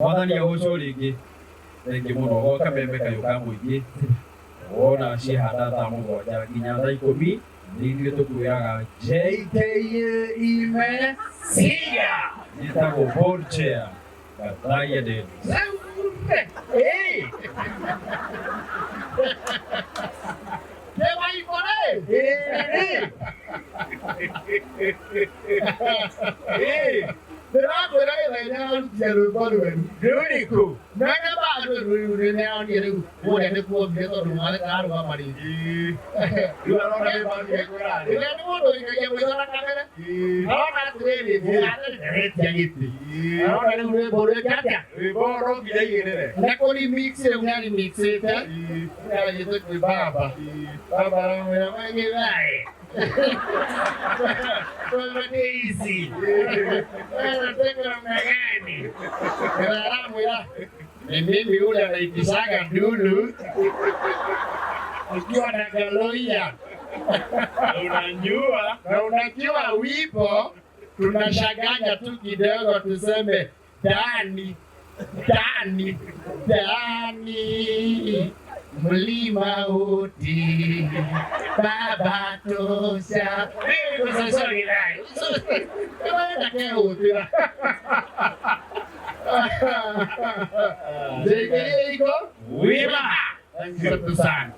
Mwathani agocwo rĩngĩ. Thengiũ mũno gwa kameme kayũ ka mũingĩ. Wona ciahana thaa 7 nginya thaa 10 nĩ ithuĩ tũkwĩraga JKA imesiga. Njĩtagwo board chair Gathaia Dennis. Ndĩrakwĩra gĩthenya arutire rwĩmbo rweru. Rũrĩkũ? Mene bado rĩu nĩaronire rĩu kũrĩa nĩkuomire tondũ mwarĩ kararũgama rĩngĩ. Rĩu arona nĩ mbathi ĩkwĩrarĩ. Rĩrĩa nĩ mũndũ ũikagia maitho na kamere arona atĩrĩrĩ mũgathe nĩaretia gĩtĩ. Arona rĩu rwĩmbo rwĩke atĩa? Rwĩmbo no nginya aigĩrĩre. Na kũremix rĩu nĩaremixĩte. Nĩaragĩte kwĩ baba. Baba aramwĩra maigĩthaĩ. Wewe ni easy. Wewe unataka namna gani? Aramwĩra ni mimi yule anaitishaga ndulu ukiwa na galoia Unajua na unajua wipo, tunashaganya tu kidogo tuseme dani dani dani mlima uti baba tosha. Iko wima. Asante sana.